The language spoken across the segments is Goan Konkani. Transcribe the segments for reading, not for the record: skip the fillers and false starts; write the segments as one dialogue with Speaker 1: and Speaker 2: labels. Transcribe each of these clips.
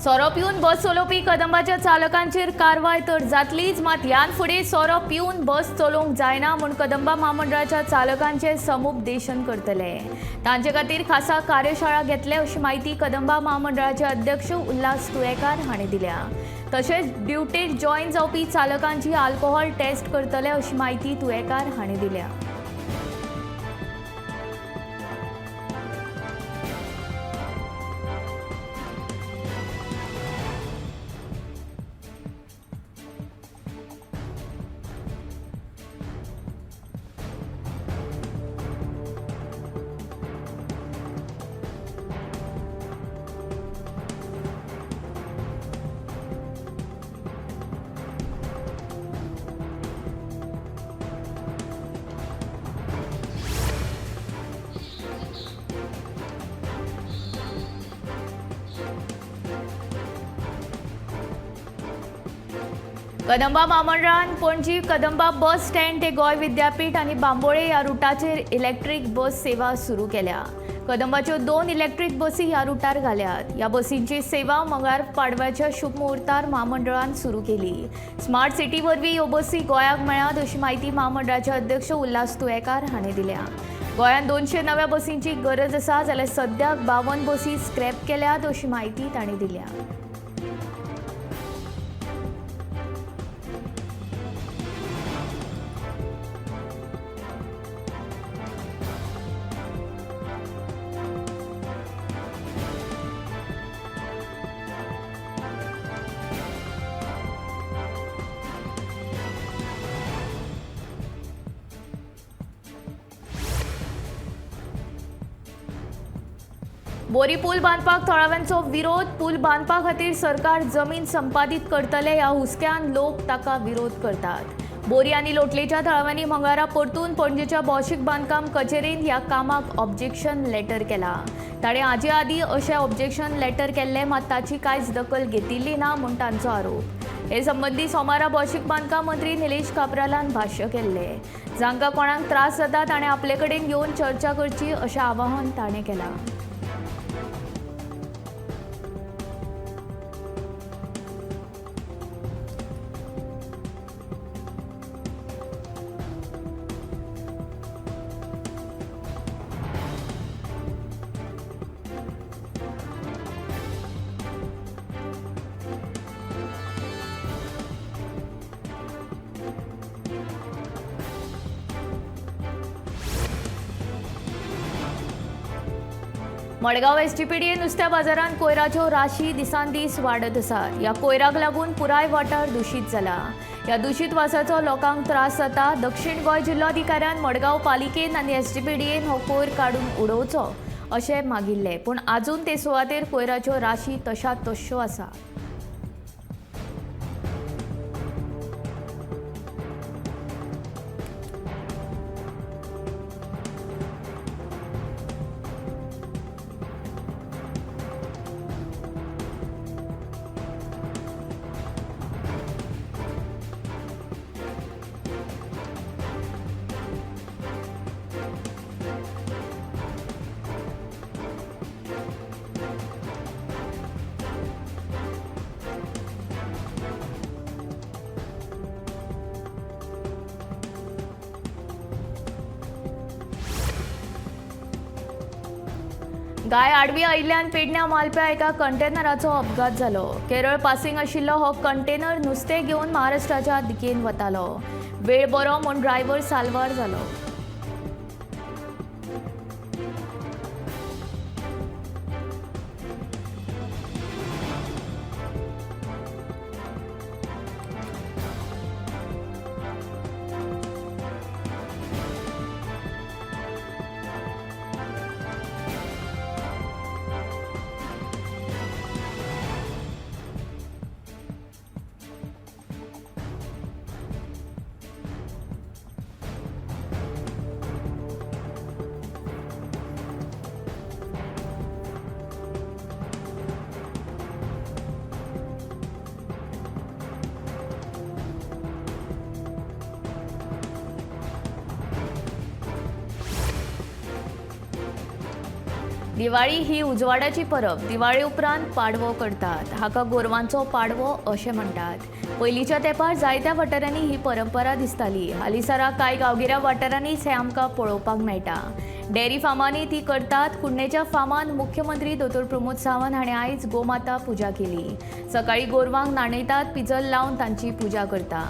Speaker 1: सोरो पिवन बस चलोवपी कदंबाच्या चालकांचेर कारवाय तर जातलीच, मात ह्यान फुडें सोरो पिवन बस चलोवंक जायना म्हूण कदंबा म्हामंडळाच्या चालकांचे समुपदेशन करतले. तांचे खातीर खासा कार्यशाळा घेतले अशी म्हायती कदंबा म्हामंडळाचे अध्यक्ष उल्हास तुयेंकार हांणी दिल्या. तशेंच ड्युटेर जॉयन जावपी चालकांची अल्कोहोल टेस्ट करतले अशी म्हायती तुयेंकार हांणी दिल्या. कदंबा म्हामंडळान पणजी कदंबा बस स्टँड ते गोंय विद्यापीठ आनी बांबोळे ह्या रुटाचेर इलेक्ट्रीक बस सेवा सुरू केल्या. कदंबाच्यो 2 इलेक्ट्रीक बसी ह्या रुटार घाल्यात. ह्या बसींची सेवा मंगळार पाडव्याच्या शुभ मुहूर्तार म्हामंडळान सुरू केली. स्मार्ट सिटी वरवीं ह्यो बसी गोंयाक मेळ्ळ्यात अशी म्हायती म्हामंडळाचे अध्यक्ष उल्हास तुयेंकार हांणी दिल्या. गोंयांत 200 नव्या बसींची गरज आसा, जाल्यार सद्याक 52 बसी स्क्रॅप केल्यात अशी म्हायती तांणी दिल्या. बोरी पूल बांदपाक थळाव्यांचो विरोध. पूल बांदपा खातीर सरकार जमीन संपादीत करतले ह्या हुस्क्यान लोक ताका विरोध करतात. बोरी आनी लोटलेच्या थळाव्यांनी मंगळारा परतून पणजेच्या भौशीक बांदकाम कचेरेंत ह्या कामाक ऑब्जेक्शन लेटर केला. ताणें हाजे आदीं अशें ऑब्जेक्शन लेटर केल्लें, मात ताची कांयच दखल घेतिल्ली ना म्हूण तांचो आरोप. हे संबंदी सोमारा भौशीक बांदकाम मंत्री निलेश काब्रालान भाश्य केल्लें. जांकां कोणाक त्रास जाता ताणें आपले कडेन येवन चर्चा करची अशें आवाहन ताणें केलां. मडगांव एसजीपीडीए नुस्त्या बाजारांत कोयराच्यो राशी दिसान दीस वाडत आसात. ह्या कोयराक लागून पुराय वाठार दुशीत जाला. ह्या दुशीत वासाचो लोकांक त्रास जाता. दक्षिण गोंय जिल्लोधिकाऱ्यान मडगांव पालिकेन आनी एसजीपीडीएन हो कोयर काडून उडोवचो अशें मागिल्लें, पूण आजून ते सुवातेर कोयराच्यो राशी तश्या तश्यो आसा. गाय आडवी आयिल्ल्यान पेडण्या मालप्या एका कंटेनराचो अपघात जालो. केरळ पासिंग आशिल्लो हो कंटेनर नुस्तें घेवन महाराष्ट्राच्या दिकेन वतालो. वेळ बरो म्हूण ड्रायव्हर साल्वार जालो. दिवाळी ही उजवाडाची परब. दिवाळी उपरांत पाडवो करतात. हाका गोरवांचो पाडवो अशें म्हणटात. पयलींच्या तेंपार जायत्या वाठारांनी ही परंपरा दिसताली. हालींसरा कांय गांवगिऱ्या वाठारांनीच हें आमकां पळोवपाक मेळटा. डेअरी फार्मांनी ती करतात. कुडणेच्या फार्मांत मुख्यमंत्री दोतोर प्रमोद सावंत हाणें आयज गोमाता पुजा केली. सकाळीं गोरवांक न्हाणयतात, पिजल लावन तांची पुजा करता.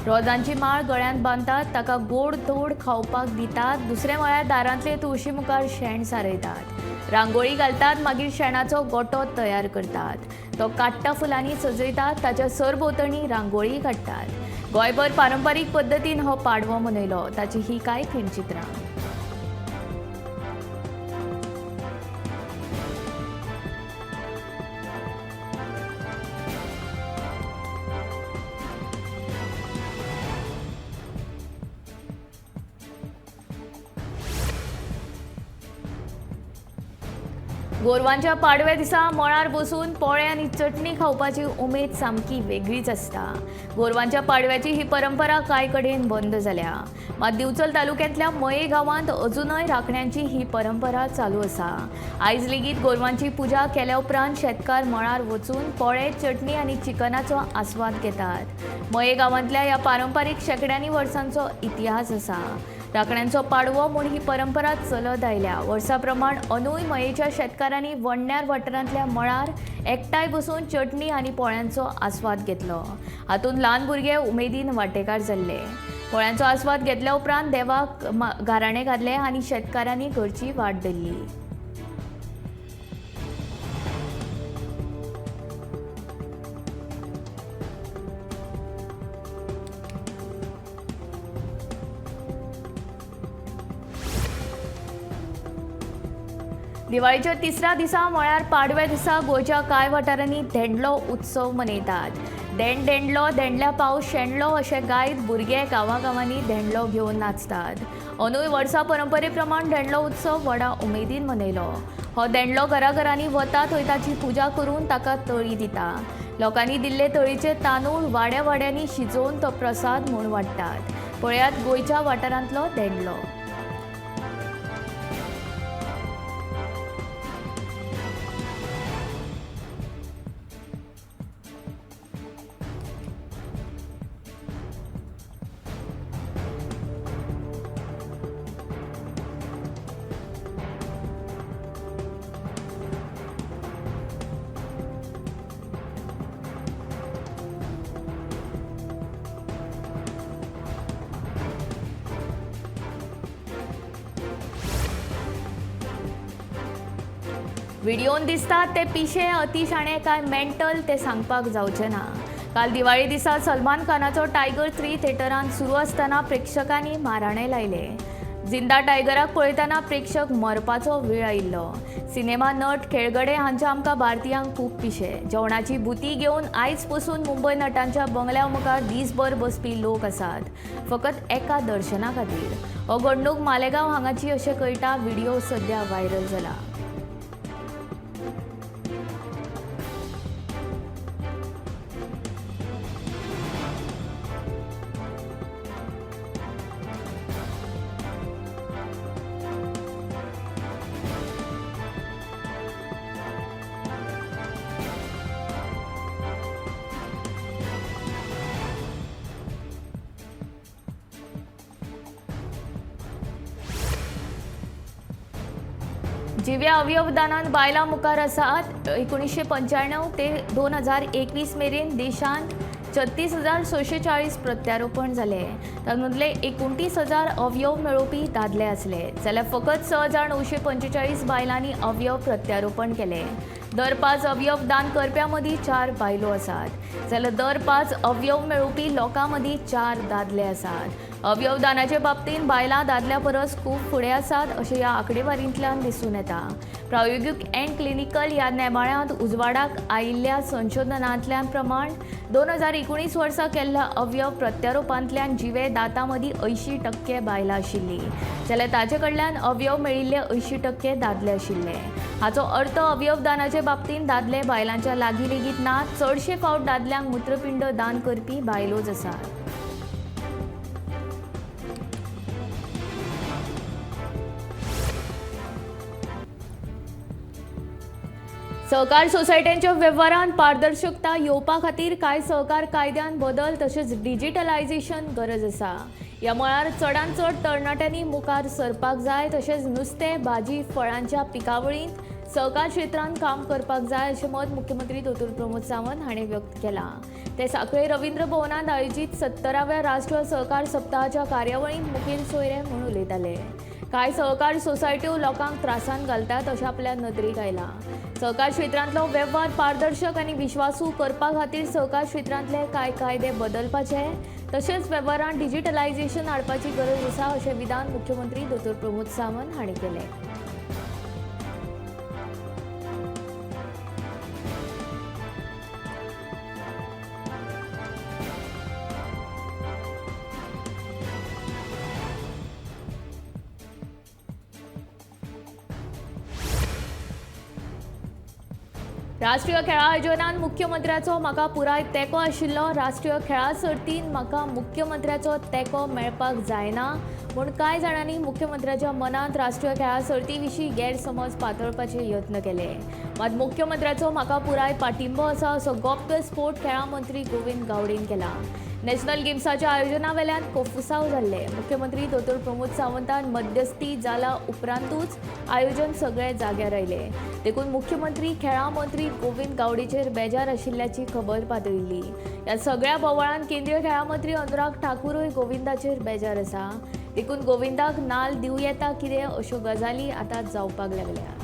Speaker 1: रोजांची माळ गळ्यांत बांदतात, ताका गोड धोड खावपाक दितात. दुसरें म्हळ्यार दारांतले तुळशी मुखार शेण सारयतात, रांगोळी घालतात, मागीर शेणाचो गोटो तयार करतात, तो काट्टा फुलांनी सजयतात, ताच्या सरभोंवतणी रांगोळी काडटात. गोंयभर पारंपारीक पद्दतीन हो पाडवो मनयलो. ताची ही कांय खिणचित्रां. गोरवांच्या पाडव्या दिसा मळार बसून पोळे आनी चटणी खावपाची उमेद सामकी वेगळीच आसता. गोरवांच्या पाडव्याची ही परंपरा कांय कडेन बंद जाल्या. मात दिवचल तालुक्यांतल्या मये गांवांत अजुनय राखण्यांची ही परंपरा चालू आसा. आयज लेगीत गोरवांची पुजा केल्या उपरांत शेतकार मळार वचून पोळे, चटणी आनी चिकनाचो आस्वाद घेतात. मये गांवांतल्या ह्या पारंपारीक शेंकड्यांनी वर्सांचो इतिहास आसा. राखण्यांचो पाडवो म्हूण ही परंपरा चलत आयल्या. वर्सा प्रमाण अनूय मयेच्या शेतकारांनी वडण्यार वाठारांतल्या मळार एकठांय बसून चटणी आनी पोळ्यांचो आस्वाद घेतलो. हातूंत ल्हान भुरगे उमेदीन वांटेकार जाल्ले. पोळ्यांचो आस्वाद घेतल्या उपरांत देवाक गाराणें घातलें आनी शेतकारांनी घरची वाट धरली. दिवाळीच्या तिसऱ्या दिसा म्हळ्यार पाडव्या दिसा गोंयच्या कांय वाठारांनी धेंडलो उत्सव मनयतात. धेंड धेंडलो धेंडल्या पावस शेणलो अशें गायत भुरगे गांवागांवांनी धेंडलो घेवन नाचतात. अंदूय वर्सा परंपरे प्रमाण धेंडलो उत्सव व्हडा उमेदीन मनयलो. हो धेंडलो घराघरांनी वता थंय ताची पुजा करून ताका तळी दिता. लोकांनी दिल्ले तळीचे तांदूळ वाड्या वाड्यांनी शिजोवन तो प्रसाद म्हूण वाडटात. पळयात गोंयच्या वाठारांतलो धेंडलो. व्हिडियोन दिसतात ते पिशे अतिशाणे काय मेंटल ते सांगपाक जावचें ना. काल दिवाळी दिसा सलमान खानाचो टायगर 3 थिएटरांत सुरू आसतना प्रेक्षकांनी माराणे लायले. जिंदा टायगराक पळयतना प्रेक्षक मरपाचो वेळ आयिल्लो. सिनेमा नट खेळगडे हांच्या आमकां भारतीयांक खूब पिशे. जेवणाची भुती घेवन आयज पसून मुंबय नटांच्या बंगल्या मुखार दीसभर बसपी लोक आसात, फकत एका दर्शना खातीर. हो घडणूक मालेगांव हांगाची अशें कळटा. व्हिडिओ सद्या व्हायरल जाला. जिव्या अवयवदानान बायलां मुखार आसात. 1995 ते 2021 मेरेन देशांत 36,640 प्रत्यारोपण जाले. तातूंतले 29,000 अवयव मेळोवपी दादले आसले, जाल्यार फकत 6,945 बायलांनी अवयव प्रत्यारोपण केले. दर 5 अवयव दान करप्यां मदीं 4 बायलो आसात, जाल्यार दर 5 अवयव मेळोवपी लोकां मदीं 4 दादले आसात. अवयवदानाचे बाबतींत बायलां दादल्या परस खूब फुडें आसात अशें ह्या आंकडेवारींतल्यान दिसून येता. प्रायोगीक अँड क्लिनिकल ह्या नेमाळ्यांत उजवाडाक आयिल्ल्या संशोधनांतल्यान प्रमाण 2019 वर्सा केल्ल्या अवयव प्रत्यारोपांतल्यान जिवे दातां मदीं 80% बायलां आशिल्लीं, जाल्यार ताचे कडल्यान अवयव मेळिल्ले 80% दादले आशिल्ले. हाचो अर्थ अवयवदानाचे बाबतींत दादले बायलांच्या लागीं लेगीत ना. चडशे फावट दादल्यांक मूत्रपिंड दान करपी बायलोच आसात. सहकार सोसायट्यांच्या वेव्हारांत पारदर्शकता येवपा खातीर कांय सहकार कायद्यान बदल तशेंच डिजिटलायझेशन गरज आसा। ह्या मळार चडांत चड तरणाट्यांनी मुखार सरपाक जाय तशेंच नुस्तें, भाजी, फळांच्या पिकावळींत सहकार क्षेत्रांत काम करपाक जाय अशें मत मुख्यमंत्री दोतोर प्रमोद सावंत हांणी व्यक्त केलां। ते सांखळे रवींद्र भवनांत आयोजीत 70व्या राष्ट्रीय सहकार सप्ताहाच्या कार्यावळींत मुखेल सोयरे म्हूण उलयताले। कांय सहकार सोसायट्यो लोकांक त्रासांत घालतात अशें आपल्या नदरेक आयलां। सहकार क्षेत्रांतलो वेव्हार पारदर्शक आनी विश्वासू करपा खातीर सहकार क्षेत्रांतले कांय कायदे बदलपाचे तशेंच वेव्हारांत डिजिटलायझेशन हाडपाची गरज आसा अशें विधान मुख्यमंत्री दोतोर प्रमोद सावंत हांणी केलें। राष्ट्रीय खेळां आयोजनान मुख्यमंत्र्याचो म्हाका पुराय तेंको आशिल्लो। राष्ट्रीय खेळां सर्तीन म्हाका मुख्यमंत्र्याचो तेंको मेळपाक जायना म्हूण कांय जाणांनी मुख्यमंत्र्याच्या मनांत राष्ट्रीय खेळां सर्ती विशीं गैरसमज पातळपाचे यत्न केले। मात मुख्यमंत्र्याचो म्हाका पुराय पाठिंबो आसा असो गोप्य स्पोर्ट खेळां मंत्री गोविंद गावडेन केला। नॅशनल गेम्साच्या आयोजना वेल्यान कोफुसांव जाल्ले। मुख्यमंत्री दोतोर प्रमोद सावंतान मध्यस्थी जाला उपरांतूच आयोजन सगळे जाग्यार आयले। देखून मुख्यमंत्री खेळां मंत्री गोविंद गावडेचेर बेजार आशिल्ल्याची खबर पातळिल्ली। ह्या सगळ्या बोवाळान केंद्रीय खेळां मंत्री अनुराग ठाकूरूय गोविंदाचेर बेजार आसा। देखून गोविंदाक नाल दिवं येता कितें अश्यो गजाली आतां जावपाक लागल्या।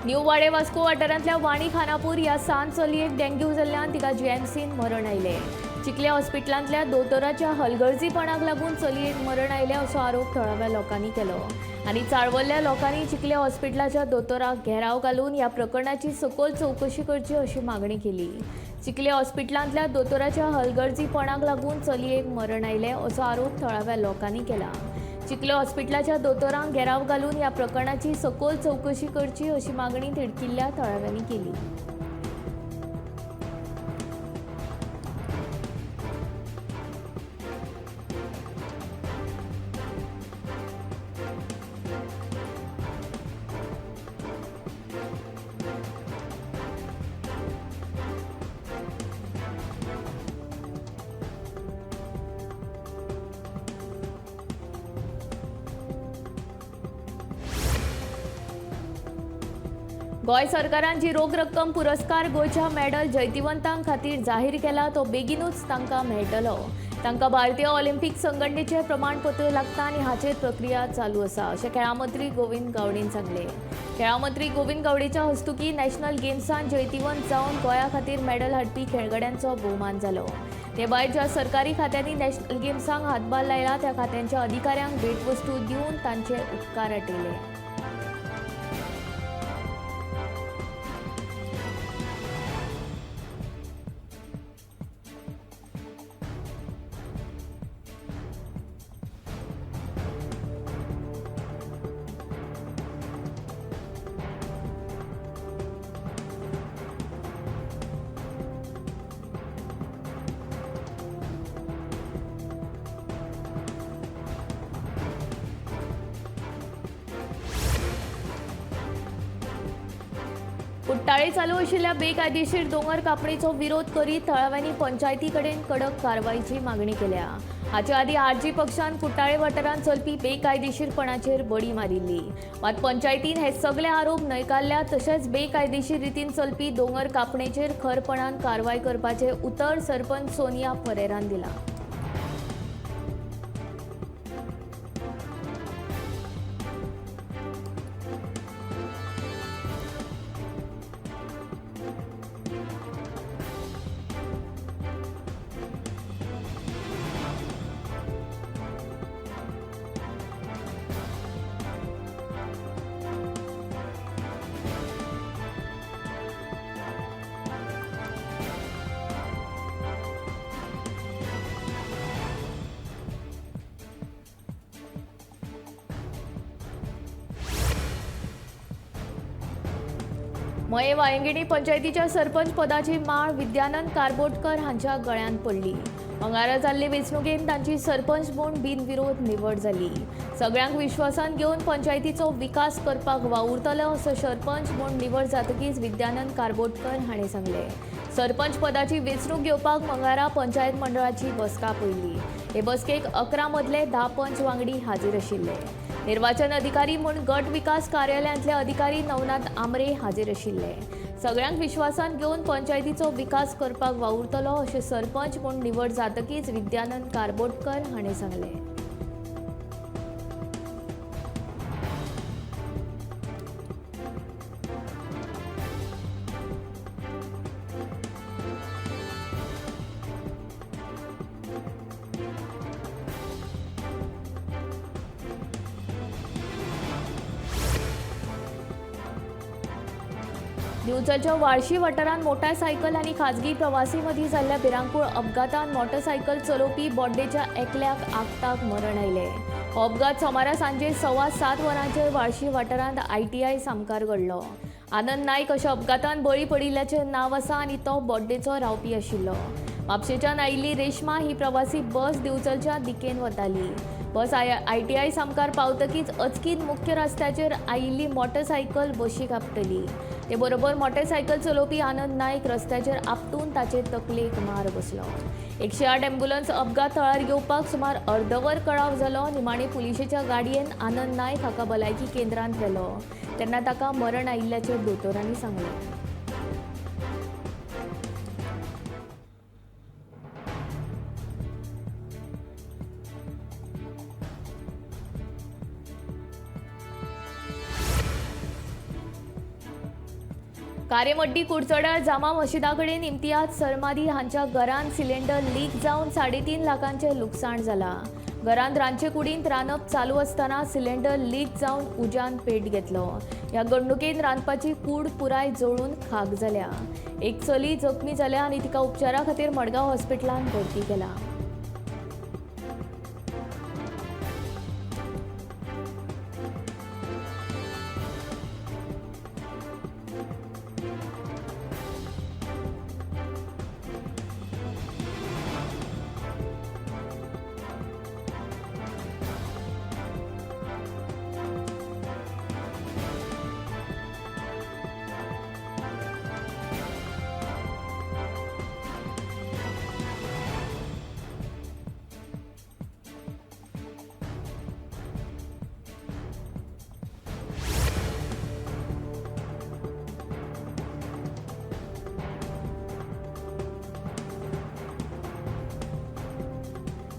Speaker 1: न्यू वाडे वास्को वाठारांतल्या वाणी खानापूर ह्या सान चलयेक डेंग्यू जाल्ल्यान तिका जीएमसीन मरण आयलें। चिखले हॉस्पिटलांतल्या दोतोराच्या हलगर्जीपणाक लागून चलयेक मरण आयलें असो आरोप थळाव्या लोकांनी केलो आनी चाळवल्ल्या लोकांनी चिखले हॉस्पिटलाच्या दोतोराक घेराव घालून ह्या प्रकरणाची सखोल चवकशी करची अशी मागणी केली। चिखले हॉस्पिटलांतल्या दोतोराच्या हलगर्जीपणाक लागून चलयेक मरण आयलें असो आरोप थळाव्या लोकांनी केला। चिखले हॉस्पिटलाच्या दोतोरांक घेराव घालून ह्या प्रकरणाची सखोल चवकशी करची अशी मागणी तिडकिल्ल्या थळाव्यांनी केली। गोंय सरकारान जी रोख रक्कम पुरस्कार गोंयच्या मेडल जैतिवंतां खातीर जाहीर केला तो बेगीनूच तांकां मेळटलो। तांकां भारतीय ऑलिम्पीक संघटनेचें प्रमाणपत्र लागता आनी हाचेर प्रक्रिया चालू आसा अशें खेळां मंत्री गोविंद गावडेन सांगलें। खेळां मंत्री गोविंद गावडेच्या हस्तुकीं नॅशनल गेम्सान जैतिवंत जावन गोंया खातीर मेडल हाडपी खेळगड्यांचो भोवमान जालो। ते भायर ज्या सरकारी खात्यांनी नॅशनल गेम्सांक हातभार लायला त्या खात्यांच्या अधिकाऱ्यांक भेटवस्तू दिवन तांचे उपकार आटयले। कुट्टाळे चालू आशिल्ल्या बेकायदेशीर दोंगर कापणीचो विरोध करीत थळाव्यांनी पंचायती कडेन कडक कारवायची मागणी केल्या। हाचे आदीं आरजी पक्षान कुट्टाळे वाठारांत चलपी बेकायदेशीरपणाचेर बडी मारिल्ली। मात पंचायतीन हे सगळे आरोप न्हयकारल्या तशेंच बेकायदेशीर रितीन चलपी दोंगर कापणेचेर खरपणान कारवाय करपाचें उतर सरपंच सोनिया परेरान दिलां। मये वायंगिणी पंचायतीच्या सरपंच पदाची माळ विद्यानंद कारबोटकर हांच्या गळ्यांत पडली. मंगळारा जाल्ले वेंचणुकेंत तांची सरपंच म्हूण बिनविरोध निवड जाली. सगळ्यांक विश्वासांत घेवन पंचायतीचो विकास करपाक वावुरतले असो सरपंच म्हूण निवड जातकीच विद्यानंद कारबोटकर हांणी सांगलें. सरपंच पदाची वेंचणूक घेवपाक मंगळारा पंचायत मंडळाची बसका पडली. हे बसकेक 11 मदले 10 पंच वांगडी हाजीर आशिल्ले. निर्वाचन अधिकारी म्हूण गट विकास कार्यालयांतले अधिकारी नवनाथ आमरे हाजीर आशिल्ले. सगळ्यांक विश्वासांत घेवन पंचायतीचो विकास करपाक वावुरतलो अशें सरपंच म्हूण निवड जातकीच विद्यानंद कारबोटकर हांणी सांगलें. दिवचलच्या वाळशी वाठारांत मोटारसायकल आनी खाजगी प्रवासी मदीं जाल्ल्या भिरांकूळ अपघातान मोटरसायकल चलोवपी बोड्डेच्या एकल्याक आगताक मरण आयलें. हो अपघात सोमारा सांजे 7:15 वरांचेर वाळशी वाठारांत ITI सामकार घडलो. आनंद नायक अशा अपघातान बळी पडिल्ल्याचें नांव आसा आनी तो बोड्डेचो रावपी आशिल्लो. म्हापशेंच्यान आयिल्ली रेश्मा ही प्रवासी बस दिवचलच्या दिकेन वताली. बस ITI सामकार पावतकीच अचकीत मुख्य रस्त्याचेर आयिल्ली मोटरसायकल बशीक आपटली. ते बरोबर मोटरसायकल चलोवपी आनंद नायक रस्त्याचेर आपटून ताचे तकलेक मार बसलो. 108 ॲम्ब्युलन्स अपघात थळार येवपाक सुमार अर्दवर कळाव जालो. निमाणे पुलिशेच्या गाडयेन आनंद नायक हाका भलायकी केंद्रांत व्हेलो तेन्ना ताका मरण आयिल्ल्याचें दोतोरांनी सांगलें. कारेमड्डी कुडचड्यार जामा मशिदा कडेन इम्तियाज सरमादी हांच्या घरांत सिलिंडर लीक जावन 3.5 लाखांचें लुकसाण जालां. घरांत रांदचे कुडींत रांदप चालू आसतना सिलिंडर लीक जावन उज्यान पेट घेतलो. ह्या घडणुकेन रांदपाची कूड पुराय जळून खाक जाल्या. एक चली जखमी जाल्या आनी तिका उपचारा खातीर मडगांव हॉस्पिटलांत भरती केला.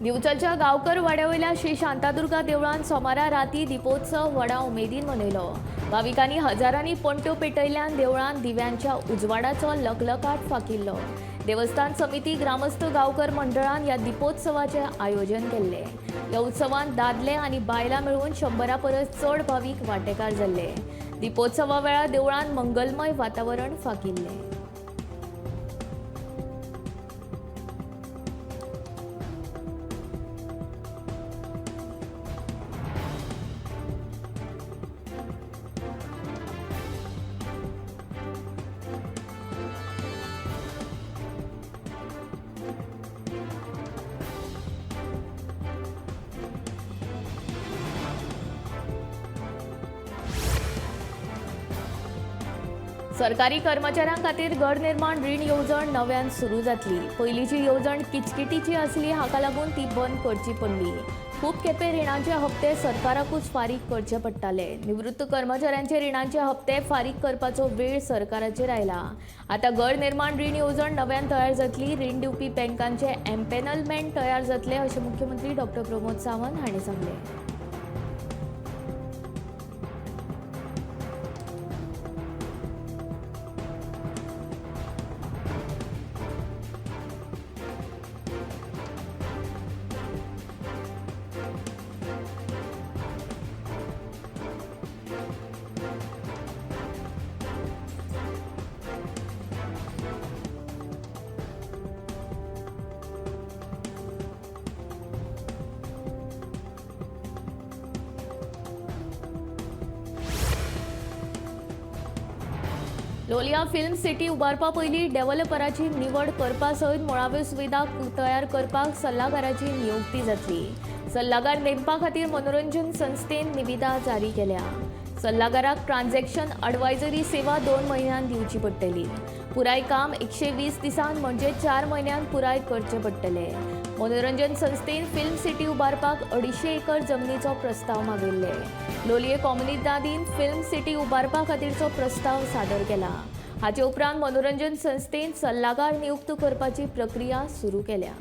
Speaker 1: दिवचलच्या गांवकर वाड्यावयल्या श्री शांतादुर्गा देवळान सोमारा राती दीपोत्सव व्हडा उमेदीन मनयलो. भाविकांनी हजारांनी पणट्यो पेटयल्ल्यान देवळान दिव्यांच्या उजवाडाचो लखलखाट फाकिल्लो. देवस्थान समिती ग्रामस्थ गांवकर मंडळान ह्या दीपोत्सवाचें आयोजन केल्लें. ह्या उत्सवांत दादले आनी बायलां मेळून 100 परस चड भावीक वांटेकार जाल्ले. दीपोत्सवा वेळार देवळान मंगलमय वातावरण फाकिल्लें. सरकारी कर्मचाऱ्यां खातीर घर निर्माण रीण येवजण नव्यान सुरू जातली. पयलींची येवजण किचकिटीची आसली, हाका लागून ती बंद करची पडली. खूब खेपे रिणाचे हप्ते सरकाराकूच फारीक करचे पडटाले. निवृत्त कर्मचाऱ्यांचे रिणाचे हप्ते फारीक करपाचो वेळ सरकाराचेर आयला. आतां घर निर्माण रीण येवजण नव्यान तयार जातली. रीण दिवपी बँकांचे एम्पेनलमेंट तयार जातले अशें मुख्यमंत्री डॉक्टर प्रमोद सावंत हांणी सांगलें. लोलिया फिल्म सिटी उबारपा पयलीं डेव्हलपराची निवड करपा सयत मुळाव्यो सुविधा तयार करपाक सल्लागाराची नियुक्ती जातली. सल्लागार नेमपा खातीर मनोरंजन संस्थेन निविदा जारी केल्या. सल्लागाराक ट्रान्झॅक्शन ॲडवायझरी सेवा 2 म्हयन्यान दिवची पडटली. पुराय काम 120 दिसांत म्हणजे 4 म्हयन्यान पुराय करचें पडटलें. मनोरंजन संस्थेन फिल्म सिटी उबारपाक 250 एकर जमनीचो प्रस्ताव मागयल्ले. लोलये कॉमुनिदादीन फिल्म सिटी उबारपा खातीरचो प्रस्ताव सादर केला. हाचे उपरांत मनोरंजन संस्थेन सल्लागार नियुक्त करपाची प्रक्रिया सुरू केल्या.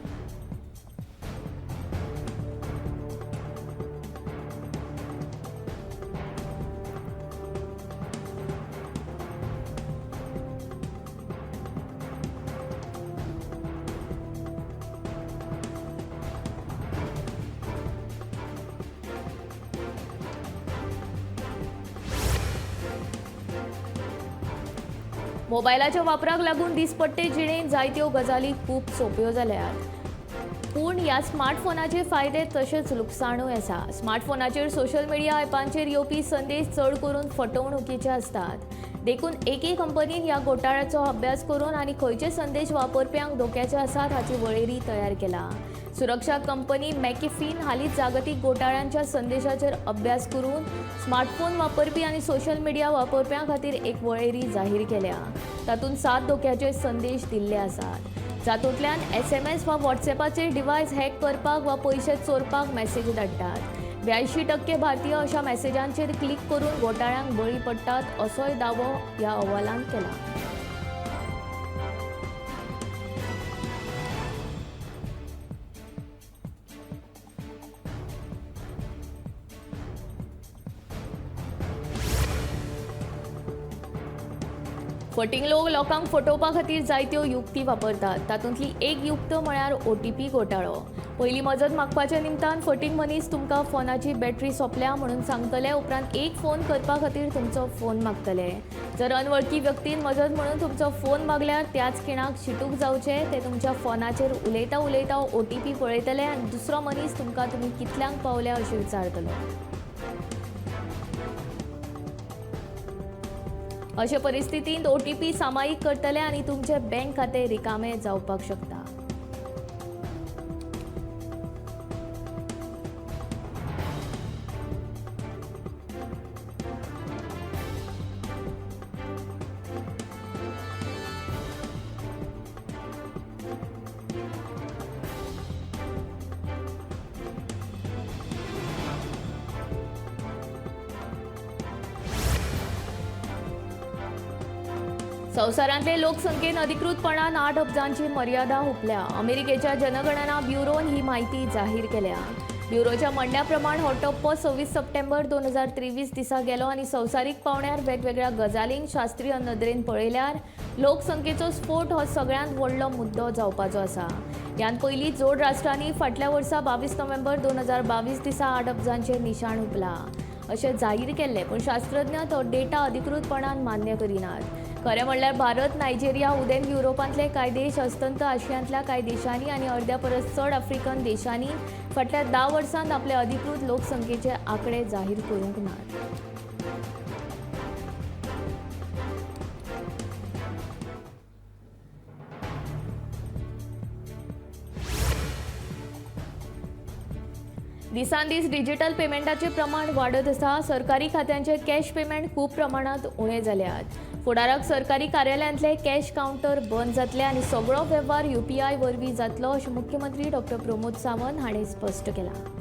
Speaker 1: मोबायलाच्या वापराक लागून दिसपट्टे जिणेंत जायत्यो गजाली खूब सोंप्यो जाल्यात. पूण ह्या स्मार्टफोनाचे फायदे तशेंच लुकसाणूय आसा. स्मार्टफोनाचेर सोशल मिडिया ॲपांचेर येवपी संदेश चड करून फटवणुकीचे आसतात. देखून एके कंपनीन ह्या घोटाळ्याचो अभ्यास करून आनी खंयचे संदेश वापरप्यांक धोक्याचे आसात हाची वळेरी तयार केला. सुरक्षा कंपनी मॅकेफीन हालींच जागतीक घोटाळ्यांच्या संदेशाचेर अभ्यास करून स्मार्टफोन वापरपी आनी सोशल मिडिया वापरप्यां खातीर एक वळेरी जाहीर केल्या. तातूंत 7 धोक्याचे संदेश दिल्ले आसात. जातूंतल्यान SMS वा व्हॉट्सएपाचेर डिव्हायस हॅक करपाक वा पयशे चोरपाक मॅसेज धाडटात. 82% भारतीय अशा मॅसेजांचेर क्लिक करून घोटाळ्यांक बळी पडटात असोय दावो ह्या अहवालान केला. फटींग लोक लोकांक फटोवपा खातीर जायत्यो युक्ती वापरतात. तातूंतली एक युक्त म्हळ्यार OTP घोटाळो. पयली मजत मागपाच्या निमतान फटींग मनीस तुमकां फोनाची बॅटरी सोंपल्या म्हणून सांगतले. उपरांत एक फोन करपा खातीर तुमचो फोन मागतले. जर अनवळखी व्यक्तीन मजत म्हणून तुमचो फोन मागल्यार त्याच खिणाक शिटूक जावचे. ते तुमच्या फोनाचेर उलयता उलयता OTP पळयतले आनी दुसरो मनीस तुमकां तुमी कितल्यांक पावल्या अशें विचारतलो. अशे परिस्थितींत OTP सामायिक करतले आनी तुमचे बँक खातें रिकामे जावपाक शकता. संवसारांतले लोकसंख्येन अधिकृतपणान 8 अब्जांची मर्यादा हुपल्या. अमेरिकेच्या जनगणना ब्युरोन ही माहिती जाहीर केल्या. ब्युरोच्या म्हणण्या प्रमाण हो टप्पो 26 सप्टेंबर 2023 दिसा गेलो आनी संवसारीक पावंड्यार वेगवेगळ्या गजालींक शास्त्रीय नदरेन पळयल्यार लोकसंख्येचो स्फोट हो सगळ्यांत व्हडलो मुद्दो जावपाचो आसा. ह्यान पयलीं जोड राष्ट्रांनी फाटल्या वर्सा 22 नोव्हेंबर 2022 दिसा 8 अब्जांचें निशाण हुपलां अशें जाहीर केल्लें, पूण शास्त्रज्ञ तो डेटा अधिकृतपणान मान्य करिनात. खरें म्हणल्यार भारत, नायजेरिया, उदेंत युरोपांतले कांय देश, अस्तंत आशियांतल्या कांय देशांनी आनी अर्द्या परस चड आफ्रिकन देशांनी फाटल्या 10 वर्सांत आपले अधिकृत लोकसंख्येचे आंकडे जाहीर करूंक नात. दिसान दीस डिजिटल पेमेंटाचे प्रमाण वाडत आसा. सरकारी खात्यांचे कॅश पेमेंट खूब प्रमाणांत उणें जाल्यात. फुडाराक सरकारी कार्यालयांतले कॅश कावंटर बंद जातले आनी सगळो वेव्हार UPI वरवीं जातलो अशें मुख्यमंत्री डॉ. प्रमोद सावंत हांणी स्पश्ट केलां.